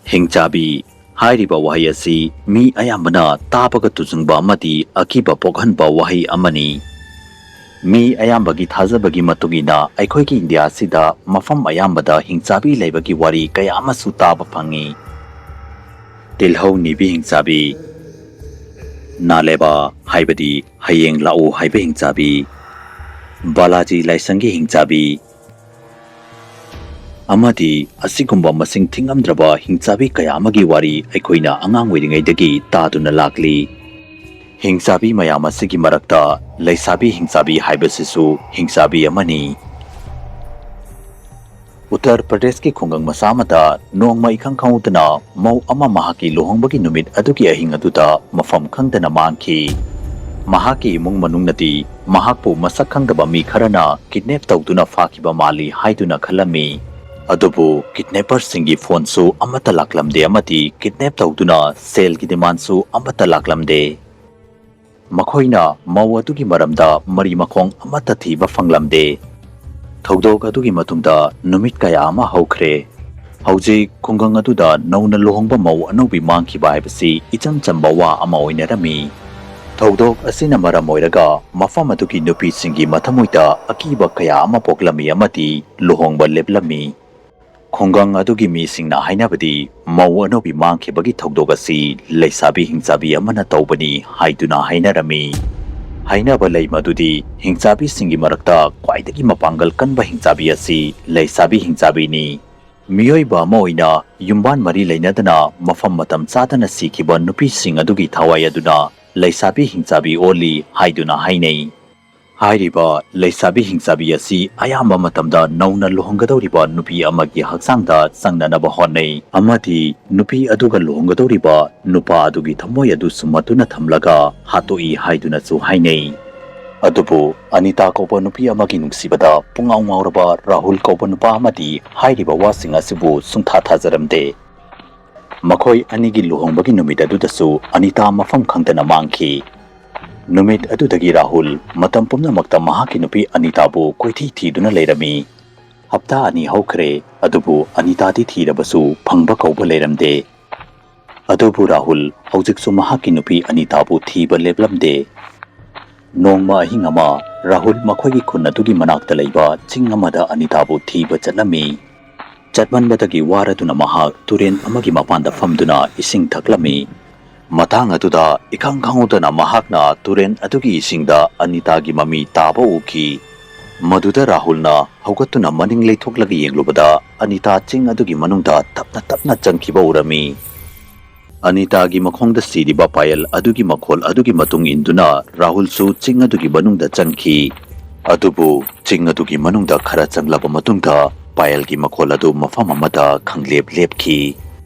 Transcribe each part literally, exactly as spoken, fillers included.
ꯍꯤꯡꯆꯥꯕꯤ ꯍꯥꯏꯔꯤꯕ ꯋꯥꯍꯩ ꯑꯁꯤ ꯃꯤ ꯑꯌꯥꯝꯕꯅ ꯇꯥꯕꯒ ꯇꯨꯖꯨꯡꯕ ꯑꯃꯗꯤ ꯑꯀꯤꯕ ꯄꯣꯛꯍꯟꯕ ꯋꯥꯍꯩ ꯑꯃꯅꯤ꯫ ꯃꯤ ꯑꯌꯥꯝꯕꯒꯤ ꯊꯥꯖꯕꯒꯤ ꯃꯇꯨꯡ ꯏꯟꯅ ꯑꯩꯈꯣꯏꯒꯤ ꯏꯟꯗꯤꯌꯥ ꯑꯁꯤꯗ ꯃꯐꯝ ꯑꯌꯥꯝꯕꯗ ꯍꯤꯡꯆꯥꯕꯤ ꯂꯩꯕꯒꯤ ꯋꯥꯔꯤ ꯀꯌꯥ ꯑꯃꯁꯨ ꯇꯥꯕ ꯐꯪꯏ꯫ ꯇꯤꯜꯍꯧ ꯅꯤꯕꯤ ꯍꯤꯡꯆꯥꯕꯤ, ꯅꯥꯂꯦꯕꯥ ꯍꯥꯏꯕꯗꯤ ꯍꯌꯦꯡ ꯂꯥꯛꯎ ꯍꯥꯏꯕ ꯍꯤꯡꯆꯥꯕꯤ, ꯕꯥꯂꯥꯖꯤ ꯂꯥꯏꯁꯪꯒꯤ ꯍꯤꯡꯆꯥꯕꯤ, ꯑꯃꯗꯤ ꯑꯁꯤꯒꯨꯝꯕ ꯃꯁꯤꯡ ꯊꯤꯉꯝꯗ꯭ꯔꯕ ꯍꯤꯡꯆꯥꯕꯤ ꯀꯌꯥ ꯑꯃꯒꯤ ꯋꯥꯔꯤ ꯑꯩꯈꯣꯏꯅ ꯑꯉꯥꯡ ꯑꯣꯏꯔꯤꯉꯩꯗꯒꯤ ꯇꯥꯗꯨꯅ ꯂꯥꯛꯂꯤ꯫ ꯍꯤꯡꯆꯥꯕꯤ ꯃꯌꯥꯝ ꯑꯁꯤꯒꯤ ꯃꯔꯛꯇ ꯂꯩꯁꯥꯕꯤ ꯍꯤꯡꯆꯥꯕꯤ ꯍꯥꯏꯕꯁꯤꯁꯨ ꯍꯤꯡꯆꯥꯕꯤ ꯑꯃꯅꯤ꯫ ꯎꯠꯇꯔ ꯄ꯭ꯔꯗꯦꯁꯀꯤ ꯈꯨꯡꯒꯪ ꯃꯆꯥ ꯑꯃꯗ ꯅꯣꯡꯃ ꯏꯈꯪ ꯈꯪꯍꯧꯗꯅ ꯃꯧ ꯑꯃ ꯃꯍꯥꯛꯀꯤ ꯂꯨꯍꯣꯡꯕꯒꯤ ꯅꯨꯃꯤꯠ ꯑꯗꯨꯒꯤ ꯑꯍꯤꯡ ꯑꯗꯨꯗ ꯃꯐꯝ ꯈꯪꯗꯅ ꯃꯥꯡꯈꯤ꯫ ꯃꯍꯥꯛꯀꯤ ꯏꯃꯨꯡ ꯃꯅꯨꯡꯅꯗꯤ ꯃꯍꯥꯛꯄꯨ ꯃꯁꯛ ꯈꯪꯗꯕ ꯃꯤ ꯈꯔꯅ ꯀꯤꯗꯅꯦꯞ ꯇꯧꯗꯨꯅ ꯐꯥꯈꯤꯕ ꯃꯥꯜꯂꯤ ꯍꯥꯏꯗꯨꯅ ꯈꯜꯂꯝꯃꯤ꯫ ꯑꯗꯨꯕꯨ ꯀꯤꯗꯅꯦꯄꯔꯁꯤꯡꯒꯤ ꯐꯣꯟꯁꯨ ꯑꯃꯠꯇ ꯂꯥꯛꯂꯝꯗꯦ ꯑꯃꯗꯤ ꯀꯤꯗꯅꯦꯞ ꯇꯧꯗꯨꯅ ꯁꯦꯜꯒꯤ ꯗꯤꯃꯥꯟꯁꯨ ꯑꯃꯠꯇ ꯂꯥꯛꯂꯝꯗꯦ꯫ ꯃꯈꯣꯏꯅ ꯃꯧ ꯑꯗꯨꯒꯤ ꯃꯔꯝꯗ ꯃꯔꯤ ꯃꯈꯣꯡ ꯑꯃꯠꯇ ꯊꯤꯕ ꯐꯪꯂꯝꯗꯦ꯫ ꯊꯧꯗꯣꯛ ꯑꯗꯨꯒꯤ ꯃꯇꯨꯡꯗ ꯅꯨꯃꯤꯠ ꯀꯌꯥ ꯑꯃ ꯍꯧꯈ꯭ꯔꯦ꯫ ꯍꯧꯖꯤꯛ ꯈꯨꯡꯒꯪ ꯑꯗꯨꯗ ꯅꯧꯅ ꯂꯨꯍꯣꯡꯕ ꯃꯧ ꯑꯅꯧꯕꯤ ꯃꯥꯡꯈꯤꯕ ꯍꯥꯏꯕꯁꯤ ꯏꯆꯝ ꯆꯝꯕ ꯋꯥ ꯑꯃ ꯑꯣꯏꯅꯔꯝꯃꯤ꯫ ꯊꯧꯗꯣꯛ ꯑꯁꯤꯅ ꯃꯔꯝ ꯑꯣꯏꯔꯒ ꯃꯐꯝ ꯑꯗꯨꯒꯤ ꯅꯨꯄꯤꯁꯤꯡꯒꯤ ꯃꯊꯃꯣꯏꯗ ꯑꯀꯤꯕ ꯀꯌꯥ ꯑꯃ ꯄꯣꯛꯂꯝꯃꯤ ꯑꯃꯗꯤ ꯂꯨꯍꯣꯡꯕ ꯂꯦꯞꯂꯝꯃꯤ꯫ ꯈꯨꯡꯒꯪ ꯑꯗꯨꯒꯤ ꯃꯤꯁꯤꯡꯅ ꯍꯥꯏꯅꯕꯗꯤ, ꯃꯧ ꯑꯅꯧꯕꯤ ꯃꯥꯡꯈꯤꯕꯒꯤ ꯊꯧꯗꯣꯛ ꯑꯁꯤ ꯂꯩꯁꯥꯕꯤ ꯍꯤꯡꯆꯥꯕꯤ ꯑꯃꯅ ꯇꯧꯕꯅꯤ ꯍꯥꯏꯗꯨꯅ ꯍꯥꯏꯅꯔꯝꯃꯤ꯫ ꯍꯥꯏꯅꯕ ꯂꯩ ꯃꯗꯨꯗꯤ ꯍꯤꯡꯆꯥꯕꯤꯁꯤꯡꯒꯤ ꯃꯔꯛꯇ ꯈ꯭ꯋꯥꯏꯗꯒꯤ ꯃꯄꯥꯡꯒꯜ ꯀꯟꯕ ꯍꯤꯡꯆꯥꯕꯤ ꯑꯁꯤ ꯂꯩꯁꯥꯕꯤ ꯍꯤꯡꯆꯥꯕꯤꯅꯤ꯫ ꯃꯤꯑꯣꯏꯕ ꯑꯃ ꯑꯣꯏꯅ ꯌꯨꯝꯕꯥꯟ ꯃꯔꯤ ꯂꯩꯅꯗꯅ ꯃꯐꯝ ꯃꯇꯝ ꯆꯥꯗꯅ ꯁꯤꯈꯤꯕ ꯅꯨꯄꯤꯁꯤꯡ ꯑꯗꯨꯒꯤ ꯊꯋꯥꯏ ꯑꯗꯨꯅ ꯂꯩꯁꯥꯕꯤ ꯍꯤꯡꯆꯥꯕꯤ ꯑꯣꯜꯂꯤ ꯍꯥꯏꯗꯨꯅ ꯍꯥꯏꯅꯩ꯫ ꯍꯥꯏꯔꯤꯕ ꯂꯩꯁꯥꯕꯤ ꯍꯤꯡꯆꯥꯕꯤ ꯑꯁꯤ ꯑꯌꯥꯝꯕ ꯃꯇꯝꯗ ꯅꯧꯅ ꯂꯨꯍꯣꯡꯒꯗꯧꯔꯤꯕ ꯅꯨꯄꯤ ꯑꯃꯒꯤ ꯍꯛꯆꯥꯡꯗ ꯆꯪꯅꯅꯕ ꯍꯣꯠꯅꯩ ꯑꯃꯗꯤ ꯅꯨꯄꯤ ꯑꯗꯨꯒ ꯂꯨꯍꯣꯡꯒꯗꯧꯔꯤꯕ ꯅꯨꯄꯥ ꯑꯗꯨꯒꯤ ꯊꯃꯣꯏ ꯑꯗꯨ ꯁꯨꯝꯍꯠꯇꯨꯅ ꯊꯝꯂꯒ ꯍꯥꯠꯇꯣꯛꯏ ꯍꯥꯏꯗꯨꯅꯁꯨ ꯍꯥꯏꯅꯩ꯫ ꯑꯗꯨꯕꯨ ꯑꯅꯤꯇꯥ ꯀꯧꯕ ꯅꯨꯄꯤ ꯑꯃꯒꯤ ꯅꯨꯡꯁꯤꯕꯗ ꯄꯨꯡꯉꯥꯎ ꯉꯥꯎꯔꯕ ꯔꯥꯍꯨꯜ ꯀꯧꯕ ꯅꯨꯄꯥ ꯑꯃꯗꯤ ꯍꯥꯏꯔꯤꯕ ꯋꯥꯁꯤꯡ ꯑꯁꯤꯕꯨ ꯁꯨꯡꯊꯥ ꯊꯥꯖꯔꯝꯗꯦ꯫ ꯃꯈꯣꯏ ꯑꯅꯤꯒꯤ ꯂꯨꯍꯣꯡꯕꯒꯤ ꯅꯨꯃꯤꯠ ꯑꯗꯨꯗꯁꯨ ꯑꯅꯤꯇꯥ ꯃꯐꯝ ꯈꯪꯗꯅ ꯃꯥꯡꯈꯤ꯫ ꯅꯨꯃꯤꯠ ꯑꯗꯨꯗꯒꯤ ꯔꯥꯍꯨꯜ ꯃꯇꯝ ꯄꯨꯝꯅꯃꯛꯇ ꯃꯍꯥꯛꯀꯤ ꯅꯨꯄꯤ ꯑꯅꯤꯇꯥꯕꯨ ꯀꯣꯏꯊꯤ ꯊꯤꯗꯨꯅ ꯂꯩꯔꯝꯃꯤ꯫ ꯍꯞꯇꯥ ꯑꯅꯤ ꯍꯧꯈ꯭ꯔꯦ, ꯑꯗꯨꯕꯨ ꯑꯅꯤꯇꯥꯗꯤ ꯊꯤꯔꯕꯁꯨ ꯐꯪꯕ ꯀꯧꯕ ꯂꯩꯔꯝꯗꯦ꯫ ꯑꯗꯨꯕꯨ ꯔꯥꯍꯨꯜ ꯍꯧꯖꯤꯛꯁꯨ ꯃꯍꯥꯛꯀꯤ ꯅꯨꯄꯤ ꯑꯅꯤꯇꯥꯕꯨ ꯊꯤꯕ ꯂꯦꯞꯂꯝꯗꯦ꯫ ꯅꯣꯡꯃ ꯑꯍꯤꯡ ꯑꯃ ꯔꯥꯍꯨꯜ ꯃꯈꯣꯏꯒꯤ ꯈꯨꯟ ꯑꯗꯨꯒꯤ ꯃꯅꯥꯛꯇ ꯂꯩꯕ ꯆꯤꯡ ꯑꯃꯗ ꯑꯅꯤꯇꯥꯕꯨ ꯊꯤꯕ ꯆꯠꯂꯝꯃꯤ꯫ ꯆꯠꯃꯟꯕꯗꯒꯤ ꯋꯥꯔꯗꯨꯅ ꯃꯍꯥꯛ ꯇꯨꯔꯦꯟ ꯑꯃꯒꯤ ꯃꯄꯥꯟꯗ ꯐꯝꯗꯨꯅ ꯏꯁꯤꯡ ꯊꯛꯂꯝꯃꯤ꯫ ꯃꯇꯥꯡ ꯑꯗꯨꯗ ꯏꯈꯪ ꯈꯪꯍꯧꯗꯅ ꯃꯍꯥꯛꯅ ꯇꯨꯔꯦꯟ ꯑꯗꯨꯒꯤ ꯏꯁꯤꯡꯗ ꯑꯅꯤꯇꯥꯒꯤ ꯃꯃꯤ ꯇꯥꯕ ꯎꯈꯤ꯫ ꯃꯗꯨꯗ ꯔꯥꯍꯨꯜꯅ ꯍꯧꯒꯠꯇꯨꯅ ꯃꯅꯤꯡ ꯂꯩꯊꯣꯛꯂꯒ ꯌꯦꯡꯂꯨꯕꯗ ꯑꯅꯤꯇꯥ ꯆꯤꯡ ꯑꯗꯨꯒꯤ ꯃꯅꯨꯡꯗ ꯇꯞꯅ ꯇꯞꯅ ꯆꯪꯈꯤꯕ ꯎꯔꯝꯃꯤ꯫ ꯑꯅꯤꯇꯥꯒꯤ ꯃꯈꯣꯡꯗ ꯁꯤꯔꯤꯕ ꯄꯥꯌꯦꯜ ꯑꯗꯨꯒꯤ ꯃꯈꯣꯜ ꯑꯗꯨꯒꯤ ꯃꯇꯨꯡ ꯏꯟꯗꯨꯅ ꯔꯥꯍꯨꯜꯁꯨ ꯆꯤꯡ ꯑꯗꯨꯒꯤ ꯃꯅꯨꯡꯗ ꯆꯪꯈꯤ꯫ ꯑꯗꯨꯕꯨ ꯆꯤꯡ ꯑꯗꯨꯒꯤ ꯃꯅꯨꯡꯗ ꯈꯔ ꯆꯪꯂꯕ ꯃꯇꯨꯡꯗ ꯄꯥꯌꯦꯜꯒꯤ ꯃꯈꯣꯜ ꯑꯗꯨ ꯃꯐꯝ ꯑꯃꯗ ꯈꯪꯂꯦꯞ ꯂꯦꯞꯈꯤ꯫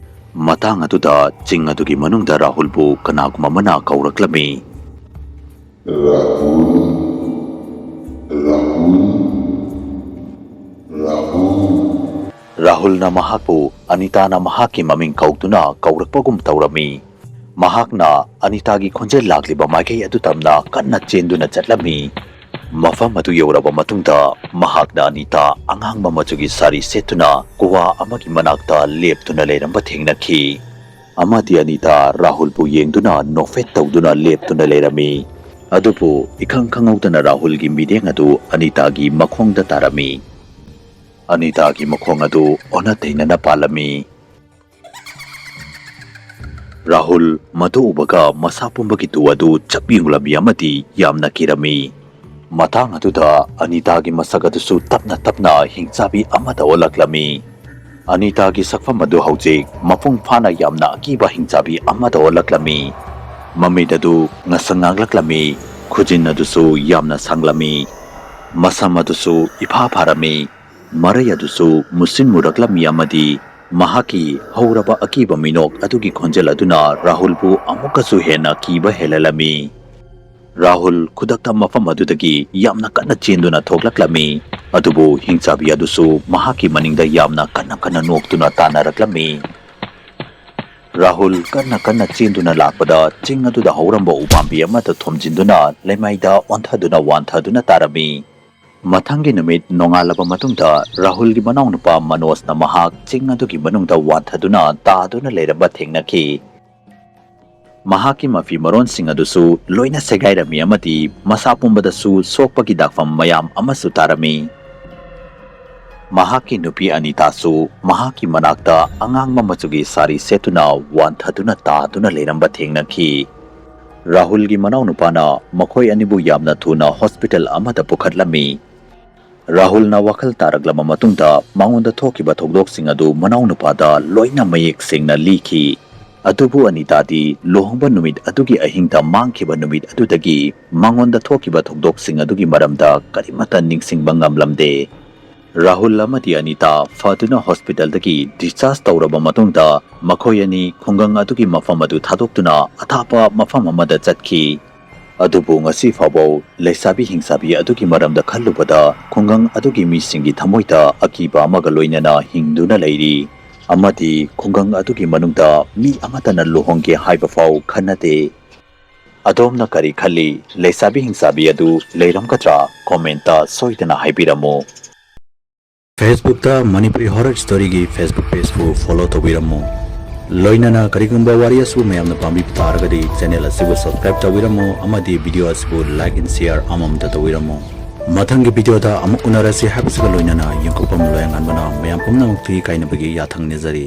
ꯃꯇꯥꯡ ꯑꯗꯨꯗ ꯆꯤꯡ ꯑꯗꯨꯒꯤ ꯃꯅꯨꯡꯗ ꯔꯥꯍꯨꯜꯕꯨ ꯀꯅꯥꯒꯨꯝꯕ ꯑꯃꯅ ꯀꯧꯔꯛꯂꯝꯃꯤ꯫ ꯔꯥꯍꯨꯜ, ꯔꯥꯍꯨꯜ, ꯔꯥꯍꯨꯜ꯫ ꯔꯥꯍꯨꯜꯅ ꯃꯍꯥꯛꯄꯨ ꯑꯅꯤꯇꯥꯅ ꯃꯍꯥꯛꯀꯤ ꯃꯃꯤꯡ ꯀꯧꯗꯨꯅ ꯀꯧꯔꯛꯄꯒꯨꯝ ꯇꯧꯔꯝꯃꯤ꯫ ꯃꯍꯥꯛꯅ ꯑꯅꯤꯇꯥꯒꯤ ꯈꯣꯟꯖꯦꯜ ꯂꯥꯛꯂꯤꯕ ꯃꯥꯏꯀꯩ ꯑꯗꯨ ꯇꯝꯅ ꯀꯟꯅ ꯆꯦꯟꯗꯨꯅ ꯆꯠꯂꯝꯃꯤ꯫ ꯃꯐꯝ ꯑꯗꯨ ꯌꯧꯔꯕ ꯃꯇꯨꯡꯗ ꯃꯍꯥꯛꯅ ꯑꯅꯤꯇꯥ ꯑꯉꯥꯡꯕ ꯃꯆꯨꯒꯤ ꯁꯥꯔꯤ ꯁꯦꯠꯇꯨꯅ ꯀꯨꯋꯥ ꯑꯃꯒꯤ ꯃꯅꯥꯛꯇ ꯂꯦꯞꯇꯨꯅ ꯂꯩꯔꯝꯕ ꯊꯦꯡꯅꯈꯤ꯫ ꯑꯃꯗꯤ ꯑꯅꯤꯇꯥ ꯔꯥꯍꯨꯜꯕꯨ ꯌꯦꯡꯗꯨꯅ ꯅꯣꯛꯐꯦꯠ ꯇꯧꯗꯨꯅ ꯂꯦꯞꯇꯨꯅ ꯂꯩꯔꯝꯃꯤ꯫ ꯑꯗꯨꯕꯨ ꯏꯈꯪ ꯈꯪꯍꯧꯗꯅ ꯔꯥꯍꯨꯜꯒꯤ ꯃꯤꯠꯌꯦꯡ ꯑꯗꯨ ꯑꯅꯤꯇꯥꯒꯤ ꯃꯈꯣꯡꯗ ꯇꯥꯔꯝꯃꯤ꯫ ꯑꯅꯤꯇꯥꯒꯤ ꯃꯈꯣꯡ ꯑꯗꯨ ꯑꯣꯟꯅ ꯇꯩꯅꯅ ꯄꯥꯜꯂꯝꯃꯤ꯫ ꯔꯥꯍꯨꯜ ꯃꯗꯨ ꯎꯕꯒ ꯃꯁꯥ ꯄꯨꯝꯕꯒꯤ ꯇꯨ ꯑꯗꯨ ꯆꯞ ꯌꯨꯡꯂꯝꯃꯤ ꯑꯃꯗꯤ ꯌꯥꯝꯅ ꯀꯤꯔꯝꯃꯤ꯫ ꯃꯇꯥꯡ ꯑꯗꯨꯗ ꯑꯅꯤꯇꯥꯒꯤ ꯃꯁꯛ ꯑꯗꯨꯁꯨ ꯇꯞꯅ ꯇꯞꯅ ꯍꯤꯡꯆꯥꯕꯤ ꯑꯃꯗ ꯑꯣꯜꯂꯛꯂꯝꯃꯤ꯫ ꯑꯅꯤꯇꯥꯒꯤ ꯁꯛꯐꯝ ꯑꯗꯨ ꯍꯧꯖꯤꯛ ꯃꯄꯨꯡ ꯐꯥꯅ ꯌꯥꯝꯅ ꯑꯀꯤꯕ ꯍꯤꯡꯆꯥꯕꯤ ꯑꯃꯗ ꯑꯣꯜꯂꯛꯂꯝꯃꯤ꯫ ꯃꯃꯤꯠ ꯑꯗꯨ ꯉꯁꯪ ꯉꯥꯡꯂꯛꯂꯝꯃꯤ, ꯈꯨꯖꯤꯟ ꯑꯗꯨꯁꯨ ꯌꯥꯝꯅ ꯁꯥꯡꯂꯝꯃꯤ, ꯃꯁꯝ ꯑꯗꯨꯁꯨ ꯏꯐꯥ ꯐꯥꯔꯝꯃꯤ꯫ ꯃꯔꯩ ꯑꯗꯨꯁꯨ ꯃꯨꯁꯤꯟ ꯃꯨꯔꯛꯂꯝꯃꯤ ꯑꯃꯗꯤ ꯃꯍꯥꯛꯀꯤ ꯍꯧꯔꯕ ꯑꯀꯤꯕ ꯃꯤꯅꯣꯛ ꯑꯗꯨꯒꯤ ꯈꯣꯟꯖꯦꯜ ꯑꯗꯨꯅ ꯔꯥꯍꯨꯜꯕꯨ ꯑꯃꯨꯛꯀꯁꯨ ꯍꯦꯟꯅ ꯀꯤꯕ ꯍꯦꯜꯍꯜꯂꯝꯃꯤ꯫ ꯔꯥꯍꯨꯜ ꯈꯨꯗꯛꯇ ꯃꯐꯝ ꯑꯗꯨꯗꯒꯤ ꯌꯥꯝꯅ ꯀꯟꯅ ꯆꯦꯟꯗꯨꯅ ꯊꯣꯛꯂꯛꯂꯝꯃꯤ, ꯑꯗꯨꯕꯨ ꯍꯤꯡꯆꯥꯕꯤ ꯑꯗꯨꯁꯨ ꯃꯍꯥꯛꯀꯤ ꯃꯅꯤꯡꯗ ꯌꯥꯝꯅ ꯀꯟꯅ ꯀꯟꯅ ꯅꯣꯛꯇꯨꯅ ꯇꯥꯟꯅꯔꯛꯂꯝꯃꯤ꯫ ꯔꯥꯍꯨꯜ ꯀꯟꯅ ꯀꯟꯅ ꯆꯦꯟꯗꯨꯅ ꯂꯥꯛꯄꯗ ꯆꯤꯡ ꯑꯗꯨꯗ ꯍꯧꯔꯝꯕ ꯎꯄꯥꯝꯕꯤ ꯑꯃꯗ ꯊꯣꯝꯖꯤꯟꯗꯨꯅ ꯂꯩꯃꯥꯏꯗ ꯑꯣꯟꯊꯗꯨꯅ ꯋꯥꯟꯊꯗꯨꯅ ꯇꯥꯔꯝꯃꯤ꯫ ꯃꯊꯪꯒꯤ ꯅꯨꯃꯤꯠ ꯅꯣꯡꯉꯥꯜꯂꯕ ꯃꯇꯨꯡꯗ ꯔꯥꯍꯨꯜꯒꯤ ꯃꯅꯥꯎꯅꯨꯄꯥ ꯃꯅꯣꯖꯅ ꯃꯍꯥꯛ ꯆꯤꯡ ꯑꯗꯨꯒꯤ ꯃꯅꯨꯡꯗ ꯋꯥꯟꯊꯗꯨꯅ ꯇꯥꯗꯨꯅ ꯂꯩꯔꯝꯕ ꯊꯦꯡꯅꯈꯤ꯫ ꯃꯍꯥꯛꯀꯤ ꯃꯐꯤ ꯃꯔꯣꯟꯁꯤꯡ ꯑꯗꯨꯁꯨ ꯂꯣꯏꯅ ꯁꯦꯒꯥꯏꯔꯝꯃꯤ ꯑꯃꯗꯤ ꯃꯁꯥ ꯄꯨꯝꯕꯗꯁꯨ ꯁꯣꯛꯄꯒꯤ ꯗꯥꯛꯐꯝ ꯃꯌꯥꯝ ꯑꯃꯁꯨ ꯇꯥꯔꯝꯃꯤ꯫ ꯃꯍꯥꯛꯀꯤ ꯅꯨꯄꯤ ꯑꯅꯤꯇꯥꯁꯨ ꯃꯍꯥꯛꯀꯤ ꯃꯅꯥꯛꯇ ꯑꯉꯥꯡꯕ ꯃꯆꯨꯒꯤ ꯁꯥꯔꯤ ꯁꯦꯠꯇꯨꯅ ꯋꯥꯟꯊꯗꯨꯅ ꯇꯥꯗꯨꯅ ꯂꯩꯔꯝꯕ ꯊꯦꯡꯅꯈꯤ꯫ ꯔꯥꯍꯨꯜꯒꯤ ꯃꯅꯥꯎꯅꯨꯄꯥꯅ ꯃꯈꯣꯏ ꯑꯅꯤꯕꯨ ꯌꯥꯝꯅ ꯊꯨꯅ ꯍꯣꯁꯄꯤꯇꯥꯜ ꯑꯃꯗ ꯄꯨꯈꯠꯂꯝꯃꯤ꯫ ꯔꯥꯍꯨꯜꯅ ꯋꯥꯈꯜ ꯇꯥꯔꯛꯂꯕ ꯃꯇꯨꯡꯗ ꯃꯉꯣꯟꯗ ꯊꯣꯛꯈꯤꯕ ꯊꯧꯗꯣꯛꯁꯤꯡ ꯑꯗꯨ ꯃꯅꯥꯎꯅꯨꯄꯥꯗ ꯂꯣꯏꯅ ꯃꯌꯦꯛ ꯁꯦꯡꯅ ꯂꯤꯈꯤ꯫ ꯑꯗꯨꯕꯨ ꯑꯅꯤꯇꯥꯗꯤ ꯂꯨꯍꯣꯡꯕ ꯅꯨꯃꯤꯠ ꯑꯗꯨꯒꯤ ꯑꯍꯤꯡꯗ ꯃꯥꯡꯈꯤꯕ ꯅꯨꯃꯤꯠ ꯑꯗꯨꯗꯒꯤ ꯃꯉꯣꯟꯗ ꯊꯣꯛꯈꯤꯕ ꯊꯧꯗꯣꯛꯁꯤꯡ ꯑꯗꯨꯒꯤ ꯃꯔꯝꯗ ꯀꯔꯤꯃꯠꯇ ꯅꯤꯡꯁꯤꯡꯕ ꯉꯝꯂꯝꯗꯦ꯫ ꯔꯥꯍꯨꯜ ꯑꯃꯗꯤ ꯑꯅꯤꯇꯥ ꯐꯗꯨꯅ ꯍꯣꯁꯄꯤꯇꯥꯜꯗꯒꯤ ꯗꯤꯁꯆꯥꯔꯖ ꯇꯧꯔꯕ ꯃꯇꯨꯡꯗ ꯃꯈꯣꯏ ꯑꯅꯤ ꯈꯨꯡꯒꯪ ꯑꯗꯨꯒꯤ ꯃꯐꯝ ꯑꯗꯨ ꯊꯥꯗꯣꯛꯇꯨꯅ ꯑꯊꯥꯞꯄ ꯃꯐꯝ ꯑꯃꯗ ꯆꯠꯈꯤ꯫ ꯑꯗꯨꯕꯨ ꯉꯁꯤ ꯐꯥꯎꯕ ꯂꯩꯁꯥꯕꯤ ꯍꯤꯡꯁꯥꯕꯤ ꯑꯗꯨꯒꯤ ꯃꯔꯝꯗ ꯈꯜꯂꯨꯕꯗ ꯈꯨꯡꯒꯪ ꯑꯗꯨꯒꯤ ꯃꯤꯁꯤꯡꯒꯤ ꯊꯃꯣꯏꯗ ꯑꯀꯤꯕ ꯑꯃꯒ ꯂꯣꯏꯅꯅ ꯍꯤꯡꯗꯨꯅ ꯂꯩꯔꯤ꯫ ꯑꯃꯗꯤ ꯈꯨꯡꯒꯪ ꯑꯗꯨꯒꯤ ꯃꯅꯨꯡꯗ ꯃꯤ ꯑꯃꯠꯇꯅ ꯂꯨꯍꯣꯡꯒꯦ ꯍꯥꯏꯕ ꯐꯥꯎ ꯈꯟꯅꯗꯦ꯫ ꯑꯗꯣꯝꯅ ꯀꯔꯤ ꯈꯜꯂꯤ? ꯂꯩꯁꯥꯕꯤ ꯍꯤꯡꯁꯥꯕꯤ ꯑꯗꯨ ꯂꯩꯔꯝꯒꯗ꯭ꯔꯥ? ꯀꯣꯃꯦꯟꯇ ꯁꯣꯏꯗꯅ ꯍꯥꯏꯕꯤꯔꯝꯃꯨ꯫ Facebookꯇ ꯃꯅꯤꯄꯨꯔꯤ ꯍꯣꯔꯔ ꯁ꯭ꯇꯣꯔꯤꯒꯤ Facebook pageꯄꯨ follow ꯇꯧꯕꯤꯔꯝꯃꯨ꯫ ꯂꯣꯏꯅꯅ ꯀꯔꯤꯒꯨꯝꯕ ꯋꯥꯔꯤ ꯑꯁꯤꯕꯨ ꯃꯌꯥꯝꯅ ꯄꯥꯝꯕꯤꯕ ꯇꯥꯔꯒꯗꯤ channel ꯑꯁꯤꯕꯨ subscribe ꯇꯧꯕꯤꯔꯝꯃꯨ ꯑꯃꯗꯤ video ꯑꯁꯤꯕꯨ like and share ꯑꯃꯃꯝꯇ ꯇꯧꯕꯤꯔꯝꯃꯨ꯫ ꯃꯊꯪꯒꯤ videoꯗ ꯑꯃꯨꯛ ꯎꯅꯔꯁꯤ ꯍꯥꯏꯕꯁꯤꯒ ꯂꯣꯏꯅꯅ ꯌꯦꯡꯊꯣꯛꯐꯝ ꯂꯣꯌꯥꯉꯥꯟꯕꯅ ꯃꯌꯥꯝ ꯄꯨꯝꯅꯃꯛꯀꯤ ꯀꯥꯏꯅꯕꯒꯤ ꯌꯥꯊꯪ ꯅꯤꯖꯔꯤ꯫